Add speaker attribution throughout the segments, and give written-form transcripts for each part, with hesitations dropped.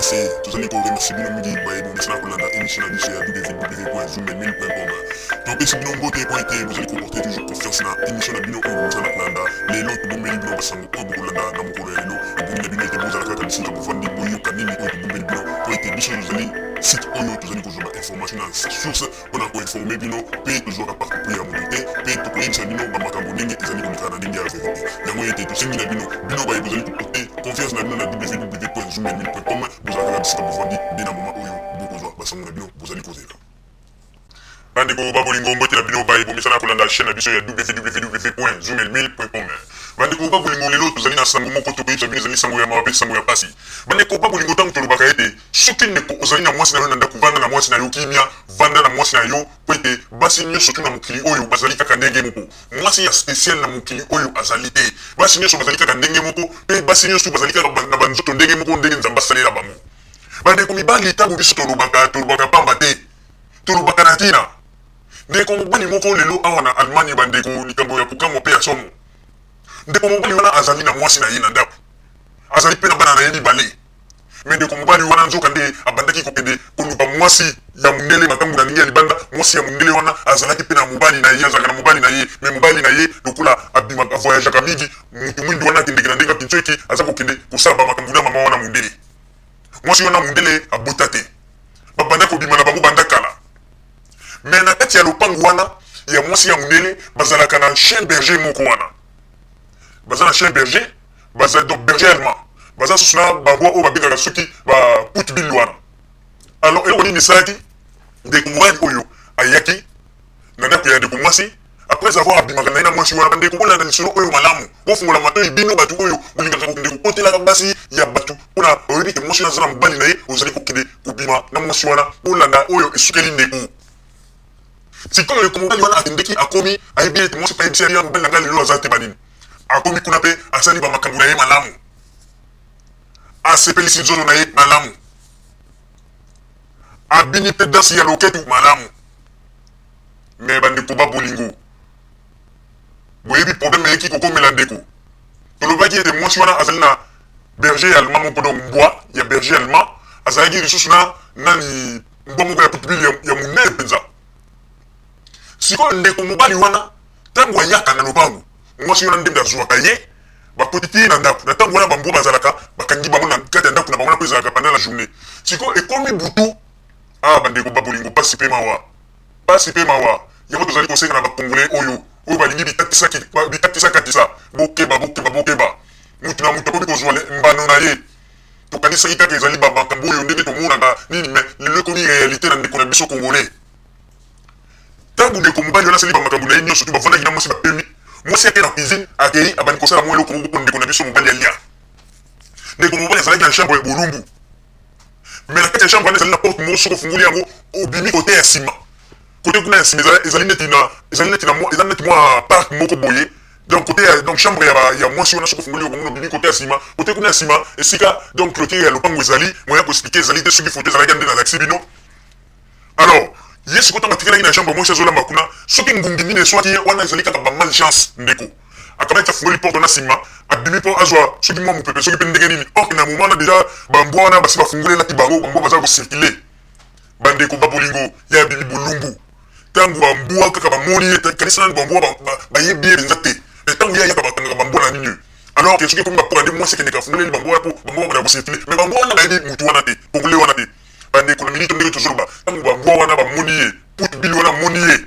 Speaker 1: Rdc. Tozali ko remercier bino mingi baye bomesana kolanda émission na biso ya www.zoomelmil.com. Topesi bino mbote mpo ete bozali koporter toujours confiance na émission na bino oyo bomesana kolanda. Lelo tobombeli bino basango oyo bokolanda na mokolo ya lelo. Ebongi na bino ete bozala kaka bisika bovandi, boyoka nini oyo tobombeli bino mpo ete biso tozali site oyo tozali kozwa ba information na source mpo na koinforme bino mpe tozwaka parti pris ya moto te mpe tokoyebisa bino bamakambo ndenge ezali koleka na ndenge ya verite. Yango ete tosengi na bino, bino baye bozali koporte confiance na bino na www.zoomelmil.com, bozala kaka bisika bovandi nde na moma oyo bokozwa basango na bino bozali kozela. Bandeko ba bolingo, mbote na bino baye bomesana kolanda chaîne na biso ya www.zoomelmil.com. Bandeko ba bolingo, lelo tozali na sango moko tokoyebisa bino, ezali sango ya mawa mpe sango ya pasi. Bandeko ba bolingo, ntango tolobaka ete soki ndeko ozali na mwasi na yo na ndako, vanda na mwasi na yo kimia, vanda na mwasi na yo, mpo ete basi nyonso tu na mokili oyo bazali kaka ndenge moko. Mwasi ya special na mokili oyo azali te. Basi nyonso bazali kaka ndenge moko, mpe basi nyonso bazali kaka na banzoto ndenge moko, ndenge Nzambe asalela bango. Bandeko mibali, ntango biso tolobaka, tolobaka pamba te, tolobaka na ntina. Ndeko mobali moko lelo awa na Allemagne, bandeko, likambo ya kokamwa mpe ya somo. Ndeko mobali wana azali na mwasi na ye na ndako, azali mpe na bana na ye mibale. Me ndeko mobali wana nzoka nde abandaki kokende koluka mwasi ya mondele, makambo na ndenge ya libanda. Mwasi ya mondele wana azalaki mpe na mobali na ye, azalaka na mobali na ye. Me mobali na ye lokola abimaka, avoyageaka mingi, moto mwindu wana akendeke na ndenge ya kintsweki, aza kokende kosala bamakambo na mama wana mondele. Mwasi wana mondele abota te, babanda kobima na bango banda kala. Me na kati ya lopango wana ya mwasi ya mondele, bazalaka na chien berger moko wana, baza na chien berger, baza donc berger allemand, baza susu na bambwa oyo babengaka soki ba pitbull wana. Alors eloko nini esalaki ndeko mobali oyo ayaki na ndako ya ndeko mwasi après avoir abimaka na ye na mwasi wana? Bandeko, bolanda lisolo oyo malamu, bofungola matoi, bino bato oyo bolingaka kokende kokotelaka basi ya bato mpona oyebi ke mwasi wana aza na mobali na ye, ozali kokende kobima na mwasi wana. Bolanda oyo esukeli ndeko. Sikoyo ndeko mobali wana akendeki, akomi, ayebi ete mwasi mpe ayebisi ye mobali na ngai lelo aza te, banini. Akomi kuna mpe asali bamakambo na ye malamu, asepelisi nzoto na ye malamu, abini mpe danse ya loketu malamu. Me bandeko ba bolingo, boyebi problème eyeki kokomela ndeko. Tolobaki ete mwasi wana azali na berger allemand moko, donc mbwa ya berger allemand, azalaki lisusu na nani, mbwa moko ya pitbull ya monene mpenza. Sikoyo ndeko mobali wana ntango ayaka na lopango, mwasi wana ndembe azwaka ye, bakoti ti na ndako. Na ntango wana bambwa bazalaka bakangi bango na kati ya ndako na bango wana, mpo ezalaka pendant la journée. Sikoyo ekomi butu, ah bandeko ba bolingo, pasi mpe mawa, pasi mpe mawa. Yango tozali kosenga na bakongolais oyo balingi bikatisakatisa, bokeba, bokeba, bokeba. Mutu na mutu akoki kozwa mbano na ye. Tokanisaki kaka ezali bamakambo oyo ndenge tomonaka nini, me lelo ekomi réalité na ndeko na biso congolais. Ntango ndeko mobali wana asali bamakambo na ye nyonso tu, bavandaki na mwasi, bapemi, mwasi ake na cuisine, akei abandi kosala mwa eloko moko mpo ndeko na biso mobali alia. Ndeko mobali azalaki na chambre ya bolumbu, me na kati ya chambre wana ezali na porte moko, soki ofungoli yango obimi kote ya nsima. Kote kuna ya nsima ezali neti na ezali neti na mwa ezali neti mwa parc moko boye. Donc kote ya donc chambre ya mwasi wana, soki ofungoli okomona obimi kote ya nsima. Kote kuna ya nsima esika donc clôture ya lopango ezali, moyen ya koexpliquer ezali te. Soki foto ezalaki nde nalakisi bino. Alors ye sikoyo ntango atikalaki na chambre, mwasi azolamba kuna, soki ngungi nini eswaki ye wana, ezali kaka bamalchance. Ndeko akamati, afungoli porte na nsima, abimi mpo azwa soki mwa mopepe, soki mpe ndenge nini. Or na moment wana deja bambwa wana basi bafungolelaki bango, bambwa baza kocirculer. Bandeko ba bolingo, ye abimi bolumbu. Ntango bambwa kaka bamoni ye, kanisa nani, bambwa bayebi ye mpenza te, me ntango ye ayaka bakangaka bambwa na nini. Alors ke soki ekomi bapoka nde mwasi akendeka afungoleli bambwa wana mpo bambwa bana kocirculer, me bambwa wana bayebi mutu wana te, congolais wana te. Bandeko, na minute ndenge tozoloba, ntango bambwa wana bamoni ye, pitbull wana amoni ye,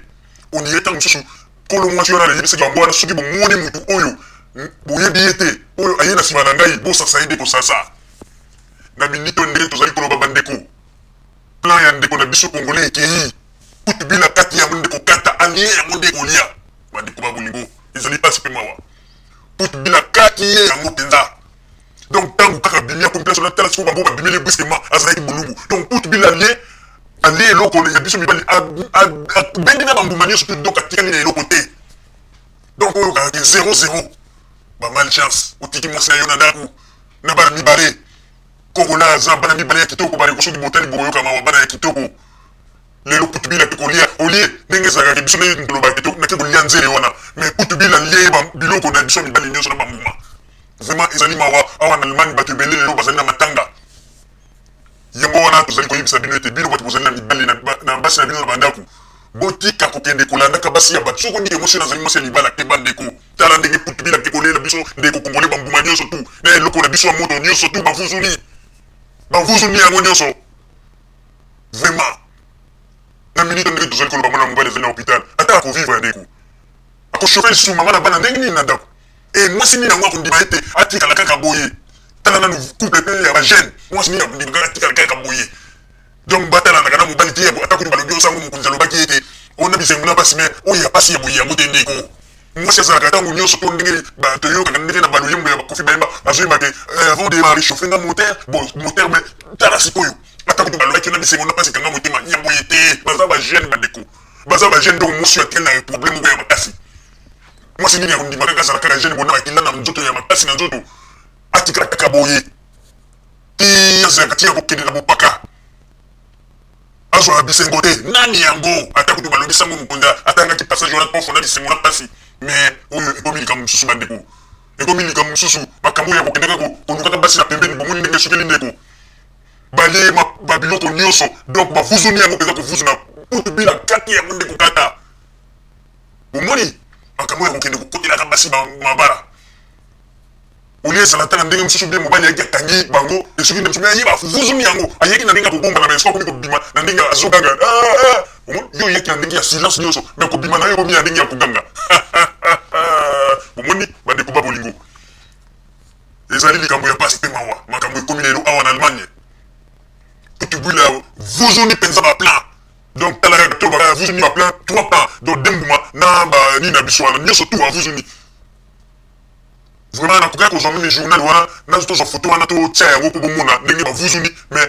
Speaker 1: on dirait ntango mosusu kolo mwasi wana ayebisaki bambwa wana: soki bomoni mutu oyo boyebi ye te, oyo aye na nsima na ngai, bosasa ye nde kosasa. Na minute oyo ndenge tozali koloba, bandeko, plan ya ndeko na biso congolais ekei. Pitbull kati yango nde kokata, alie yango nde kolia. Bandeko ba bolingo, ezali mpasi mpe mawa. Pitbull kati ye yango mpenza. Donc ntango kaka abimi, akomi place wana, tala sikoyo bango babimeli brusquement, azalaki bolumbu. Donc pitbull alie eloko ya biso mibali, abendi na bambuma nyonso tu, donc atikali na eloko te. Donc oyo kaka 0 0, bamalchance. Otiki mwasi na yo na ndako na bana mibale. Kongola aza bana mibale ya kitoko. Bandeko, soki botali bokoyoka mawa, bana ya kitoko. Lelo pitbull ake kolia, olie ndenge ezalaka biso ndenge tolobaka nake kolia nzele wana, mais pitbull alie biloko na biso mibali nyonso na bambuma. Vraiment ezali mawa. Awa na Allemagne bato ebele lelo bazali na matanga. tozali koyebisa bino ete bino bato bozali na mibali na basi na bino na bandako, botika kokende kolandaka basi ya bato. Soki ondike mwasi oyo azali mwasi ya libala te, bandeko, tala ndenge putu bila ke kolela biso ndeko kongole, bambuma nyonso tu na eloko na biso ya moto nyonso tu bavuzuli, bavuzuli yango nyonso. Vraiment, na minute ndenge tozali koloba, mwana mobali azali na hôpital, ata akovivre ya ndeko, akochauffer lisusu mama na bana ndenge nini na ndako? E mwasi nini yango akondima ete atikala kaka boye? Tala nanu couple mpe ya bajeune, mwasi nini akondima kaka atikala kaka boye? Donc batalanaka na mobali te, ata kutu balobi osango mokonzi alobaki ete ona bisengo na pasi, mais oyo ya pasi ya boye yango te. Ndeko, mwasi azalaka ntango nyonso to ndenge toyokaka ndenge na baloyembo ya bakofi bayemba, bazoyemba ke avant de réchauffer nga moteur, bon moteur. Mais tala sikoyo, ata kutu balobaki na bisengo na pasi, kanga motema ya boye te. Baza bajeune, bandeko, baza bajeune. Donc mwasi oyo atikali na problème moko ya makasi. Mwasi nini akondima kaka azala kaka jeune bona bakila na nzoto ya makasi na nzoto, atikala kaka boye ti azalaka ti ya kokende na bopaka, azwaka bisengo te? Nani yango? Ata kutu balobi sango mokonzi atangaki passage wana mpo fona bisengo na mpasi, mais oyo ekomi likambo mosusu, bandeko, ekomi likambo mosusu. Makambo oyo ya kokendaka kolukaka basi na pembeni, bomoni ndenge esukeli ndeko, balie babiloko nyonso. Donc bavuzuni yango mpenza kovuzuna, kutu bila kati yango nde kokata. Bomoni makambo oyo ya kokende kokotelaka basi mabala, olie ezala ata na ndenge mosusu bie mobali ayaki akangi bango, esoki nde mosusu aye bavuzuni yango, ayaki na ndenge ya kobombana, mais soki akomi kobima na ndenge azoganga, yo oyaki na ndenge ya silence nyonso, mais kobima na yo ekomi na ndenge ya koganga. Bomoni, bandeko ba bolingo, ezali likambo ya pasi mpe mawa, makambo ekomi lelo awa na Allemagne. Kutubwila vuzuni mpenza baplan. Donc tala kaka, to bavuzuni baplan, trois plans, donc de mbuma na banini na biso wana nyonso tu avuzuni. Vraiment, nakokaki kozwa mini journal wana, nazo tozwa photo wana, totia yango mpo bomona ndenge bavuzuni. Mais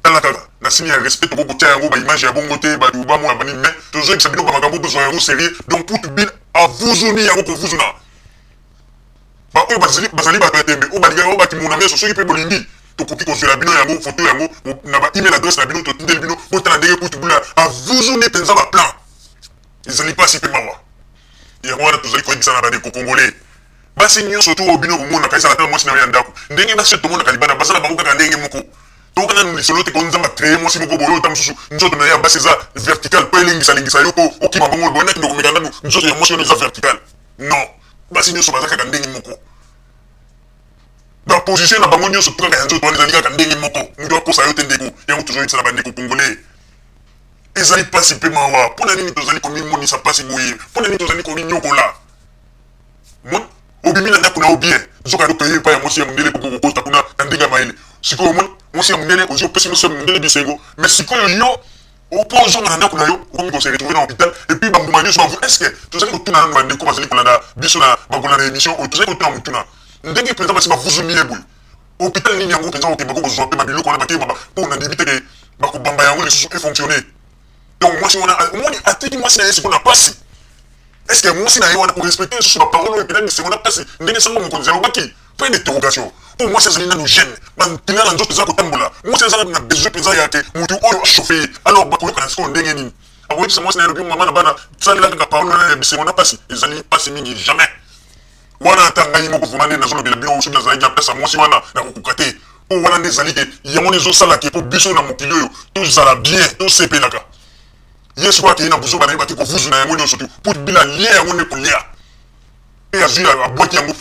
Speaker 1: tala kaka, na signe ya respect, tokoki kotia yango baimage ya bongo te, bato bamona banini, mais tozoyebisa bino bamakambo, bozwa yango sérieux. Donc putu bile avuzuni yango kovuzuna. Baoyo bazali bato ya tembe, oyo balingaka oyo bakimona meso, soki mpe bolingi, tokoki kozwela bino yango, photo yango na ba email adresse na bino, totindeli bino, botala ndenge kutu bula avuzuni mpenza baplan. Ezali mpasi mpe mawa. Yango wana tozali koyebisa na bandeko congolais, basi nyonso to oyo bino bomonaka, ezala ata mwasi na yo ya ndako, ndenge basi oyo tomonaka libanda baza na bango kaka ndenge moko. Toyoka nanu lisolo te ko Nzambe acréer mwasi moko boye, oyo ta mosusu nzoto na ye ya basi eza vertical mpo elengisalengisa yo mpo okima bongo boye, nakende komeka nanu nzoto ya mwasi wana eza vertical. Non, basi nyonso baza kaka ndenge moko, baposition na bango nyonso kaka ya nzoto wana ezali kaka ndenge moko. Moto akosa yo te, ndeko. Yango tozoyebisa na bandeko congolais, ezali mpasi mpe mawa. Mpo na nini tozali komimonisa mpasi boye? Mpo na nini tozali kominyokola? Obimi na ndako na yo bien, nzoka yo toye epai ya mwasi ya mondele mpo kokota kuna na ndenge ya mayele. Sikoyo omoni mwasi ya mondele, ozwi, opesi mwasi ya mondele bisengo, mais sikoyo yo mpo ozonga na ndako na yo, okomi kose retrouver na hôpital, et puis bambuma nyonso bavu. Est ce que tozali kotuna nanu bandeko bazali kolanda biso na bakolanda émission oyo, tozali kotuna motuna, ndenge mpenza basi bavuzumi ye boye, hôpital nini yango mpenza okende kozwa mpe babiloko wana bakeyeba mpo na ndimi teke bakobamba yango lisusu efonctionne? Donc mwasi wana, omoni, atiki mwasi na ye sikoyo na pasi. Est ce que mwasi na ye wana korespecte lisusu baparole oyo mpena bisengo na pasi, ndenge sango mokonzi alobaki? Point d'interrogation. Mpo mwasi azali nanu jeune, bantina na nzoto eza kotambola, mwasi aza na besoin mpenza ya ke motu oyo achauffe ye. Alors bakoyoka na sikoyo ndenge nini? Akoyebisa mwasi na ye, alobi mama na bana, salela kaka parole wana ya bisengo na pasi? Ezali pasi mingi, jamais wana. Ata ngai moko vraiment, nde nazolobela bino, soki nazalaki na place ya mwasi wana, nakokoka te. Mpo wana nde ezali ke yango nde ezosala ke mpo biso na mokili oyo tozala bien, tosepelaka. Ye sikoyo akei na buzoba na ye, bake kovuzu na yango nyonso tu mpo bila lia yango nde kolia, mpe azwi, abwaki yango.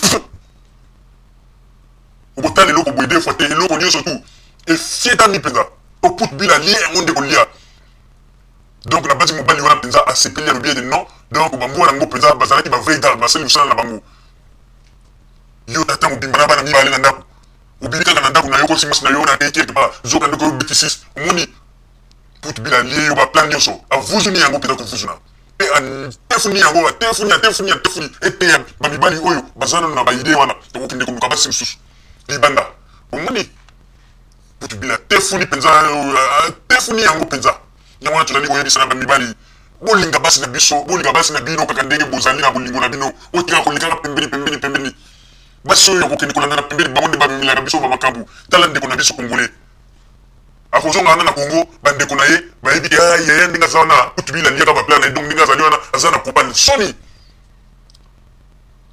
Speaker 1: Okotala eloko boye deux fois te, eloko nyonso tu efietami mpenza oput bila lia yango nde kolia. Donc na basi, mobali wana mpenza asepeli, alobi ete non, donc bambwa yango mpenza bazalaki bavrai garde, basali mosala na bango. Yo tata mobimba na bana mibale na ndako, obimi kaka na ndako na yo, kosi mwasi na yo na akei quelque part, zoka ndeko oyo bêtises. Omoni, putu bila lie yo baplan nyonso, avuzuni yango mpenza kovuzuna, mpe atefuni yango, atefuni, atefuni, atefuni. Eteya bamibali oyo baza nano na baidée wana, tokokende koluka basi mosusu libanda. Omoni, putu bila atefuni mpenza, atefuni yango mpenza. Yango wana tozali koyebisa na bamibali, bolinga basi na biso, bolinga basi na bino kaka ndenge bozali na bolingo na bino. Otikaka kolekaka pembeni, pembeni, pembeni. Basi oyo ya kokende kolanda na pembeni, bango nde bamemelaka biso bamakambo. Tala ndeko na biso congolais, akozonga wana na Congo, bandeko na ye bayebi ke yaya ndenge aza wana, kutu bila liaka baplan na ye. Donc ndenge azali wana, aza na kopane soni.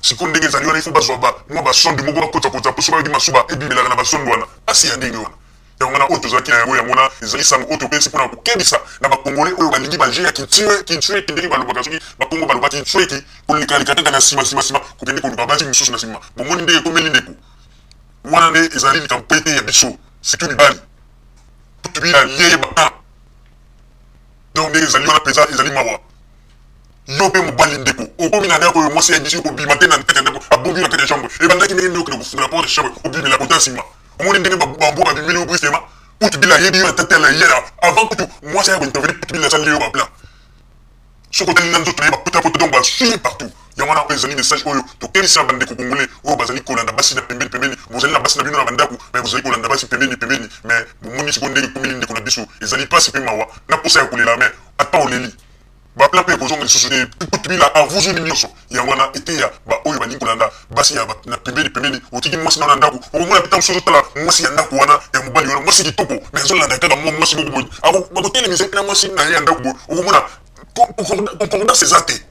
Speaker 1: Sikoyo ndenge ezali wana, ifo bazwa mwa basonde moko bakotakota, mpo soki bayoki masuba ebimelaka na basonde wana. Pasi ya ndenge wana. Yango wana oyo tozalaki na yango, yango wana ezali sango oyo topesi mpo na kokebisa na ba Congolais oyo balingi ba jeux ya kintsue, kintsue ndenge balobaka soki ba Kongo baloba kintsueki, kolekaleka kaka na sima sima sima kokende koluka basi mosusu na sima. Bomoni ndenge ekomeli ndeko? Wana nde ezali likambo pete ya biso surtout mibali. Kutu bila liye ba camp. Donc ndenge ezali wana mpenza ezali mawa. Yo pe mobali ndeko okomi na ndako oyo mwasi ayebisi yo kobima te na kati ya ndako abombi yo na kati ya chambre ebandaki ndenge nini okende kofungola porte ya chambre obimela kota nsima omoni ndenge bambwa babimeli yo brusquement kutu bila ayebi yo ata te ala ye avant kutu mwasi aya kointervenir kutu bila asali yo baplan soki otali na nzoto na ye bapota pota donc basui partout. Yango wana oyo ezali message oyo tokebisi na bandeko congolais oyo bazali kolanda basi na pembeni pembeni. Bozali na basi na bino na bandako mais bozali kolanda basi pembeni pembeni, mais bomoni sikoyo ndenge ekomeli ndeko na biso. Ezali pasi pe mawa na posa ya kolela, mais ata oleli ba plan pe ekozonga lisusu te. Kutubila avuzuli nionso. Yango wana eteya ba oyo balingi kolanda basi ya na pembeni pembeni. Otiki mwasi na yo na ndako, okomona pe tango mosusu ozotala mwasi ya ndako wana ya mobali wana, mwasi kitoko mais azolanda kaka mwa mwasi moko boye, bakotelemisa ye pe na mwasi na ye ya ndako boye, okomona concordance eza te.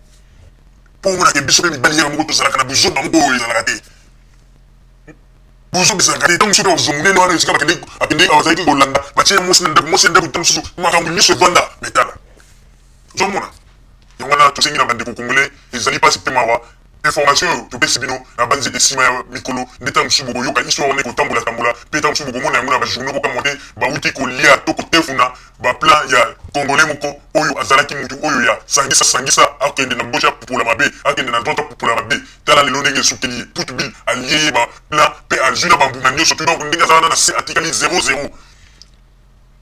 Speaker 1: Po omona ke biso pe mibali yaka moko tozalaka na buzoba moko oyo ezalaka te. Buzoba ezalaka te. Tango mosusu pe bakozwa munene wana esika bakende akende azalaki kolanda batie ye mwasi na ndako, mwasi ya ndako tango mosusu makambo nyonso evanda mais tala. Ozomona? Yango wana tosengi na bandeko congolais ezali pasi pe mawa. Information oyo topesi bino na banzi ete sima ya mikolo nde tango mosusu bokoyoka histoire wana ekotambola tambola pe tango mosusu bokomona yango na ba journaux bokamwa te bawuti kolia to kotefuna ba plan ya congolais moko oyo azalaki mutu oyo ya sangisa sangisa akende na gauche apupola mabe akende na droite apupola mabe tala lelo ndenge esukeli ye put bill alie ye ba plan pe azui na ba mbuma nioso tout donc ndenge aza wana na se atikali zero zero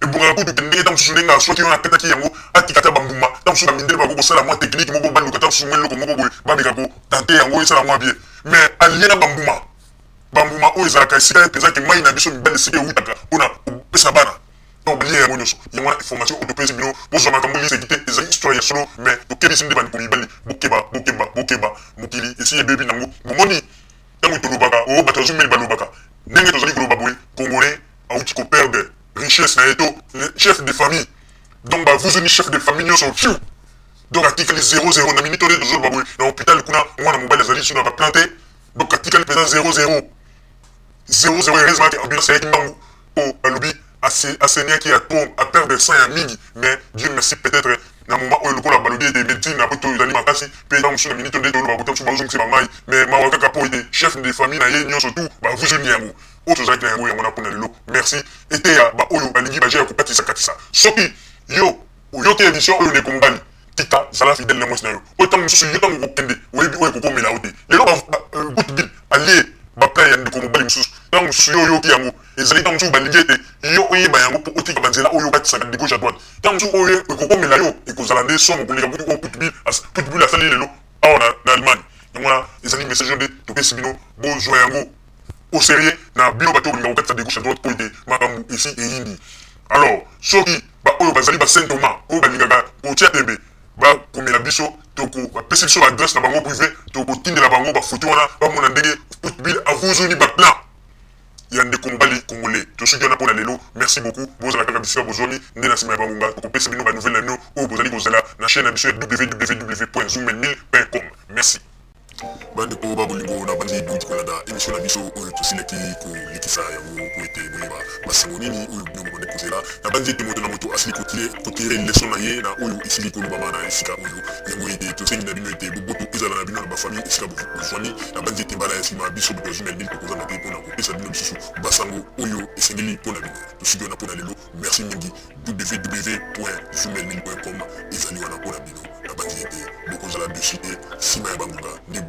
Speaker 1: ebongaka kutu te ndenge tango mosusu ndenge aswaki wana akataki yango atika ata ba mbuma tango mosusu ba mindele bakoki kosala mwa technique moko baluka tango mosusu mwa eloko moko boye bameka ko tenter yango esala mwa bien mais alie na ba mbuma. Ba mbuma oyo ezalaka esika mpenza ke mayi na biso mibali esika ewutaka mpo na kopesa bana donc balia yango nionso. Yango wana information oyo topesi bino bozwa makambo liseki te ezali histoire ya solo mais tokebisi nde bandeko mibali bokeba bokeba bokeba mokili esi ebebi nango bomoni tango tolobaka oo bato ya zumeli balobaka ndenge tozali koloba boye congolais awuti ko perdre richesse na ye to chef de famille donc ba vuzuni chef de famille nionso fiu donc atikali zero zero na minute oyo tozoloba boye na hopital kuna mwana mobali azali lisusu na ba plan te. Donc atikali penza 0 0 0 0 heureusement que ambulance eyaki mbangu po balobi asaignaki ya trop a perdre sang ya mingi mais Dieu merci peut-etre na moment oyo lokola balobi ete medecine na poto ezali makasi pe tango mosusu na minute oyo nde toloba kota mosusu bazongisa ba mayi mais mawa kaka po ete chef de famille na ye nionso tout bavuzuni yango oyo tozalaki na yango yango wana pona lelo merci eteya ba oyo balingi ba jeux ya kokatisa katisa soki yo oyoki emission oyo ndeko mobali Tika zala fidèle na mwasi na yo po tango mosusu yo tango okokende oyebi oyo ekokomela yo te. Lelo ba gout bill alie ba plats ya ndeko mobali mosusu tango mosusu yo oyoki yango ezali tango mosusu balingi ete yo oyeba yango po otika ba nzela oyo okatisaka de gauche à droite. Tango mosusu oyo ekokomela yo ekozala nde somo koleka kutu oyo put bill asali lelo awa na Allemagne. Yango wana ezali message oyo nde topesi bino bozua yango au serieux na bino bato oyo bolinga kokatisa de gauche à droite po ete makambo esi eyindi. Alors soki ba oyo bazali ba saint Thomas oyo balingaka kotia tembe bakomela biso toko bapesi biso ba adresse na bango prive tokotindela bango ba photo wana bamona ndenge Putbill avuzuni ba plan ya ndeko mobali congolais. Tosuki wana pona lelo. Merci beaucoup. Bozala kaka bisika bozwami nde na nsima ya bangonga tokopesa bino ba nouvelle na bino oyo bozali kozela na chaîne na biso ya www.zoomelmil.com. Merci. Bandeko ba bolingo, nabanzi bowuti kolanda emission na biso oyo tosilaki kolekisa yango mpo ete boyeba basango nini oyo bino bobandaki kozela. Nabanzi ete moto na moto asili ko tirer leçon na ye na oyo esili kolobama na esika oyo. Yango ete tosengi na bino ete boboto ezala na bino na ba famille esika bozwami. Nabanzi ete mbala ya sima biso bato ya Zoom Mille tokozanga te mpo na kopesa bino lisusu basango oyo esengeli mpo na bino. Tosuki wana mpo na lelo. Merci mingi. www.zoomelmille.com ezali wana mpo na bino. Nabanzi ete bokozala deçu te sima ya bangonga nde.